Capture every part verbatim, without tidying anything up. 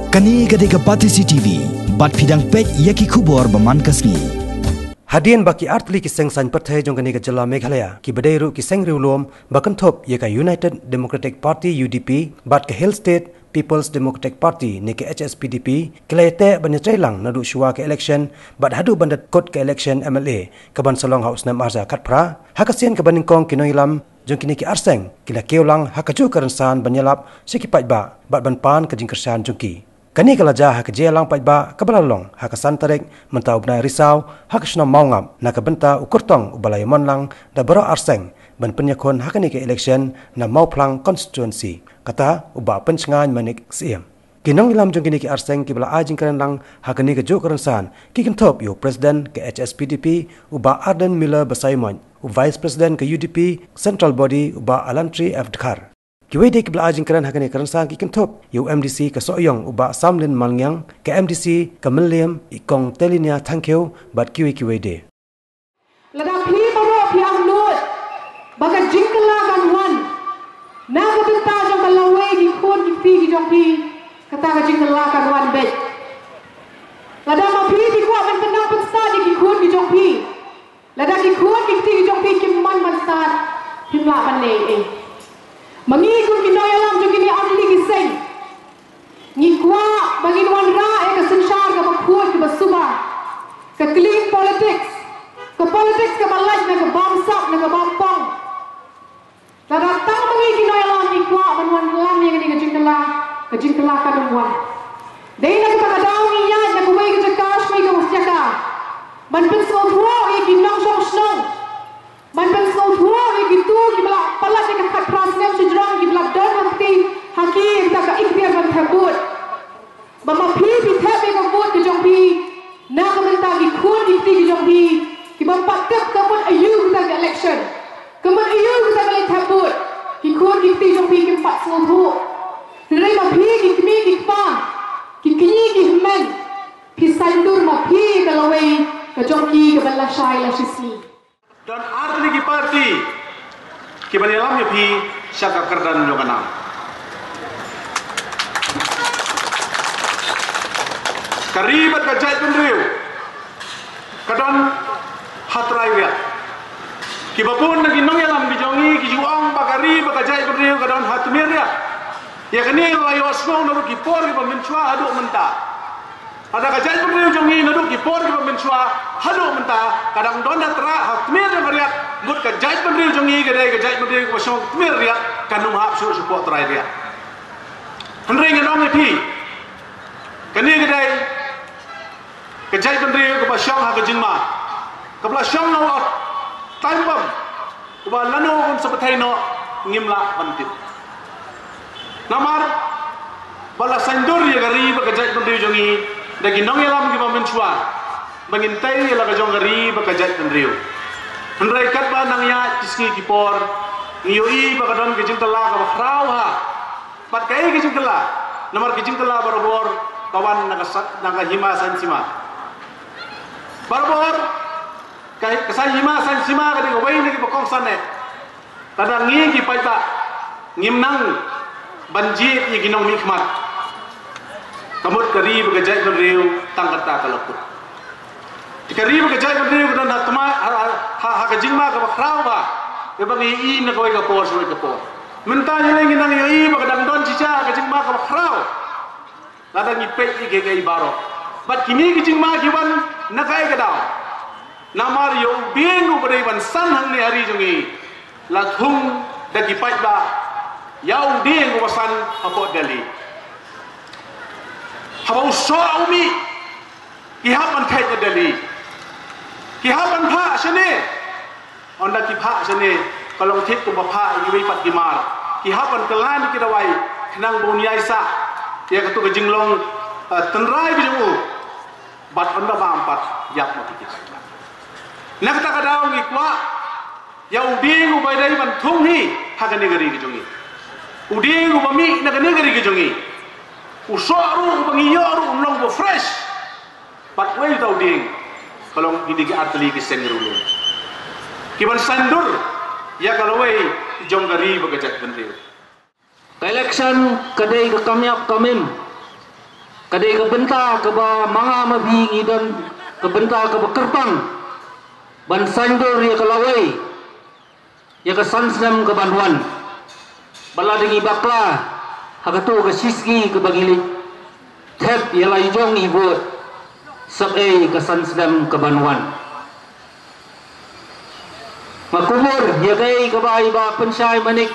Kane ka dei ka Batesi T V, bad phi dang peit ïa ki khubor ba man ka sngi. Hadien ba ki artylli ki seng saiñ pyrthei jong kane ka jylla Meghalaya, ki ba dei ruh ki seng riewlum ba kynthup ïa ka United Democratic Party, U D P, bad ka Hill State People's Democratic Party ne ka H S P D P, ki la ïateh ban ïatreilang naduh shuwa ka election bad haduh ban da kut ka election M L A ka ban sa long ha u snem arhajar khatphra. Ha ka sien ka banyngkong, ki nongïalam jong kine ki arseng ki la kiew lang ha kajuh ka rynsan ban ïalap sha ki paidbah bad ban pan ka jingkyrshan jong ki. Kane ka la jia ha ka jingïalang paidbah kaba la long ha ka san tarik mynta u bnai Risaw ha ka shnong Mawngap, na ka bynta u kyrtong uba la ïamon lang da baroh arseng ban pynïakhun ha kane ka election na Mawphlang constituency, kata u Bah Pynshngaiñ Manik Syiem. Ki nongïalam jong kine ki arseng kiba la ai jingkren lang ha kane kajuh ka rynsan ki kynthup ïa u President ka H S P D P, u Bah Ardent Miller Basaiawmoit, u Vice President ka U D P Central Body, u Bah Alantri F Dkhar. Kiwei de kiba la ai jingkren ha kane ka rynsan ki kynthup ïa u M D C ka Sohiong, u Bah Samlin Malngiang, ka M D C ka Mylliem, i Kong Telinia Thangkhiew, bad kiwei kiwei de. Lada phi baroh phi angnud ba ka jingkylla kan wan na ka bynta jong ka lawei ki khun ki kti ki jong phi, kata ka jingkylla kan wan beit. Lada ma phi phi kwah ban pynnang pynstad ïa ki khun ki jong phi, lada ki khun ki kti ki jong phi kim mon ban stad, phim lah ban leh ei. Ma ngi kum ki nongïalam jong kine artylli ki seng, ngi kwah ba ngin wanrah ïa ka synshar kaba khuid kaba suba, ka clean politics, ka politics kaba lait na ka bamsap na ka bampong. Lada tang ma ngi ki nongïalam ngi kwah ban wanlam ïa kane ka jingkylla, ka jingkylla kan ym wan. Dei na kata ka daw ngi ïaid na kawei ka jaka sha kawei ka jaka ban pynsngewthuh ïa ki nongshong shnong, ban pynsngewthuh ïa kito kiba la palat ïa ka khatphra snem shajrong, kiba la don ha kti ha ki, ïa kata ka iktiar ban thep vote. Ba ma phi phi thep ïa ka vote ka jong phi na ka bynta ki khun ki kti ki jong phi, ki bym pat tip ka mut aïu kata ka election, ka mut aïu kata ka leit thep vote, ki khun ki kti jong phi kim pat sngewthuh. Hynrei ma phi ki kmie ki kpa, ki kñi ki hynmen, phi saiñdur ma phi ïa ka lawei ka jong ki kaban lashai lashisngi. Don artylli ki party kiban ïalam ïa phi sha ka kyrdan jong ka nam. Ka ri bad ka jaitbynriew ka don ha trai riat. Kiba bun na ki nongïalam ki jong ngi ki ju ong ba ka ri bad ka jaitbynriew ka don ha tmier riat. Ïa kane la ïohsngew naduh ki por kiba mynshuwa haduh mynta. Lada ka jaitbynriew jong ngi naduh ki por kiba mynshuwa haduh mynta ka dang don ha trai, ha tmier jong ka riat, mut ka jaitbynriew jong ngi ka dei ka jaitbynriew kaba shong tmier riat, kan ym hap shuh shapoh trai riat. Hynrei ngan ong ïa phi, kane ka dei ka jaitbynriew kaba shong ha ka jingma, kaba la shong ha u time bomb. Uba lano un sa pynthei noh ngim lah ban tip. Namar ba la saiñdur ïa ka ri bad ka jaitbynriew jong ngi da ki nongïalam kiba mynshuwa ba ngin tei ïa la ka jong ka ri bad ka jaitbynriew. Hynrei katba nang ïaid ki sngi ki por ngi ïohi ba ka don ka jingkylla kaba khraw bha. Bad kaei ka jingkylla? Namar ka jingkylla barabor ka wan na ka sa-, na ka hima saiñ sima. Barabor ka, ka saiñ hima saiñ sima ka dei kawei na kiba kongsan eh. Lada ngi ki paidbah ngim nang ban jied ïa ki nongmihkhmat, ka mut ka ri bad ka jaitbynriew tang kata ka la kut. Te ka ri bad ka jaitbynriew ka don ha tma, ha, ha, ha ka jingma kaba khraw bha, kaba ngi ïohi na kawei ka por sha kawei ka por. Mynta ngi lei ngi nang ïohi ba ka dang don shisha ka jingma kaba khraw. Lada ngi peit ïa kiei kiei baroh. Bad kine ki jingma ki wan na kaei ka daw? Namar ïa u dieng uba dei ban san hangne ha ri jong ngi la thung da ki paidbah ïa u dieng uba san hapoh Delhi. Haba u soh u mih, ki hap ban thait na Delhi. Ki hap ban phah shane. Ynda ki phah shane, ka long thik kumba phah ïa kiwei pat ki mar. Ki hap ban kylla na ki dawai khnang ba un ïai sah ïa kato ka jinglong, eh, tynrai ka jong u. Bad ynda bam pat ïap ma ki ki paidbah. Na kata ka daw ngi kwah ïa u dieng uba dei ban thung hi ha kane ka ri ka jong ngi. U dieng uba mih na kane ka ri ka jong ngi. U soh ruh uba ngi ïoh ruh un long uba fresh. Bad wei uta u dieng ka long kine ki artylli ki seng riewlum kiban saiñdur ïa ka lawei jong ka ri bad ka jaitbynriew. Ka election ka dei ka kam ïap kam im. Ka dei ka bynta kaba ma nga ma phi ngi don ka bynta kaba kyrpang ban saiñdur ïa ka lawei ïa ka san snem ka ban wan. Ba la dang ngi bakla ha kato ka shisngi kaba ngi leit thep ïa la i jong i vote sap ei ka san snem ka ban wan. Nga kubur ïa kaei kaba i Bah Pynshai Manik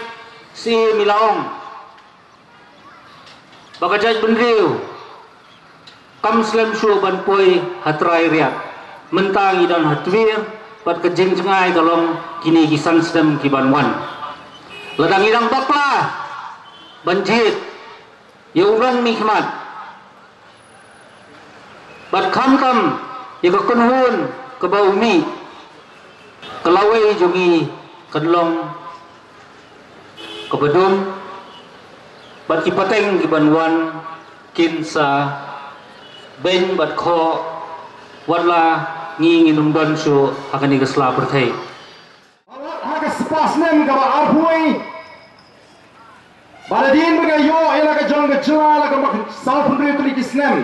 Syiem i la ong ba ka jaitbynriew kam slem shuh ban poi ha trai riat. Mynta ngi don ha twiar bad ka jingjngai ka long kine ki san snem ki ban wan. Lada ngi dang bakla ban jied ïa u nongmihkhmat bad khamtam ïa ka kynhun kaba u mih, ka lawei jong ngi kan long kaba dum bad ki pateng ki ban wan kin sa beiñ bad khoh wat la ngi ngin ym don shuh ha kane ka sla pyrthei. Ha ka spah snem kaba arphew, ba hadien ba ka ïoh ïa la ka jong ka jylla la ka mat sawphew hynriew tylli ki snem,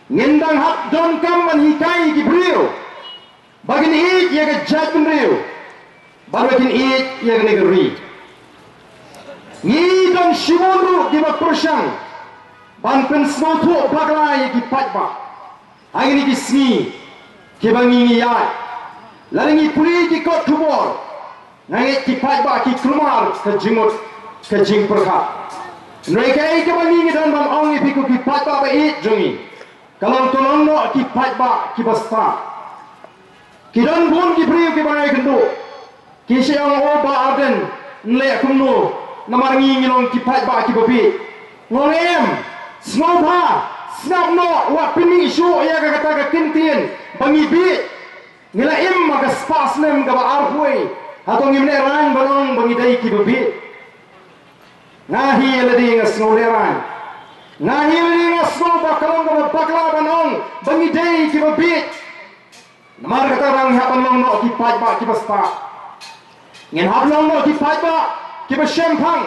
ngin dang hap donkam ban hikai ïa ki briew ba kin ïeit ïa ka jaitbynriew bad ba kin ïeit ïa kane ka ri. Ngi don shibun ruh kiba pyrshang ban pynsngewthuh bakla ïa ki paidbah ha kine ki sngi kiba ngi ngi ïaid. Lada ngi pule ki kot khubor, nga ngeit ki paidbah ki kulmar ka jingmut ka jingpyrkhat. Hynrei kaei kaba ngi ngi don ban ong ïa phi ko ki paidbah ba ïeit jong ngi, ka long to long noh ki paidbah kiba stad. Ki don bun ki briew kiba ngi ïakynduh, ki shu ong, "O Bah Ardent, ngi leh kumno namar ngi ngi long ki paidbah kiba bieit." Nga ong, "Em, sngewbha, sngap noh, wat pynmih shuh ïa ka kata ka kyntien ba ngi bieit. Ngi la im ha ka spah snem kaba arphew, hato ngim lehraiñ ban ong ba ngi dei kiba bieit?" Nga hi ïa lade nga sngew lehraiñ. Nga hi ïa lade nga sngew ba ka long kaba bakla ban ong ba ngi dei kiba bieit. Namar kata ngi hap ban long noh ki paidbah kiba stad. Ngin hap long noh ki paidbah kiba shemphang.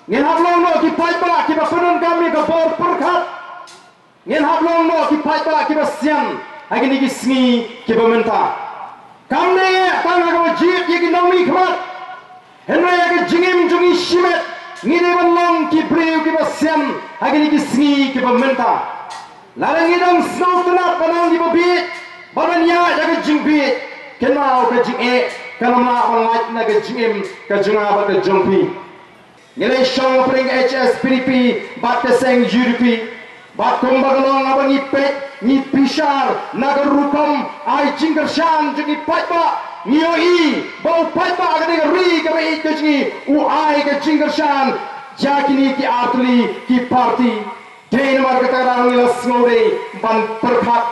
Ngin hap long noh ki paidbah kiba pyndonkam ïa ka bor pyrkhat. Ngin hap long noh ki paidbah kiba sian ha kine ki sngi kiba mynta. Kam dei tang ha kaba jied ïa ki nongmihkhmat, hynrei ha ka jingim jong ngi shimet ngi dei ban long ki briew kiba sian ha kine ki sngi kiba mynta. Lada ngi dang sngewtynnat ban long kiba bieit bad ban ïaid ha ka jingbieit, kynmaw ka jingeh kan ym lah ban lait na ka jingim ka jong nga bad ka jong phi. Ngi la shong hapdeng ka H S P D P bad ka seng U D P, bad kumba ka long haba ngi peit ngi bishar na ka rukom ai jingkyrshan jong ki paidbah, ngi ïohi ba u paidbah ka dei ka ri kaba ïeit ka jong ngi, u ai ka jingkyrshan ïa kine ki artylli ki parti. Dei namar kata ka daw ngi la sngewdei ban pyrkhat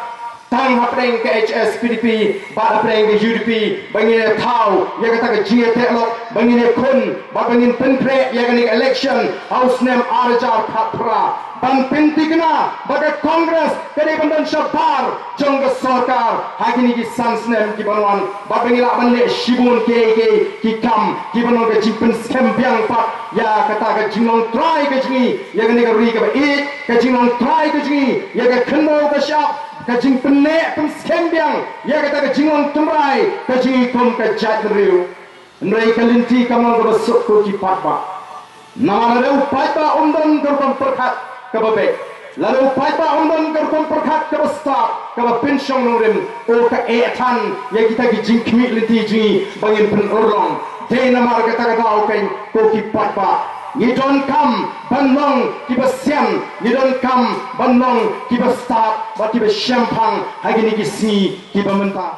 tang hapdeng ka H S P D P bad hapdeng ka U D P ba ngin ïa thaw ïa kata ka jingïateh lok, ba ngin ïakhun bad ba ngin pynkhreh ïa kane ka election ha u snem ar hajar khatphra, ban pynthikna ba ka Congress ka dei ban don shabar jong ka sorkar ha kine ki san snem ki ban wan, bad ba ngin lah ban leh shibun kiei kiei ki kam ki ban long ka jingpynskhem biang pat ïa kata ka jinglong trai ka jong ngi ïa kane ka ri kaba ïeit, ka jinglong trai ka jong ngi ïa ka khyndew ka shyiap, ka jingpynneh pynskhem biang ïa kata ka jinglong tynrai ka jong ngi kum ka jaitbynriew. Hynrei ka lynti kam long kaba suk ko ki paidbah. Namar lada u paidbah um don ka rukom pyrkhat kaba beit, lada u paidbah um don ka rukom pyrkhat kaba stad, kaba pynshong nongrim, o ka eh than ïa kita ki jingkhmih lynti jong ngi ba ngin pynurlong. Dei namar kata ka daw kein ko ki paidbah, ngi donkam ban long kiba sian, ngi donkam ban long kiba stad bad kiba shemphang ha kine ki sngi kiba mynta.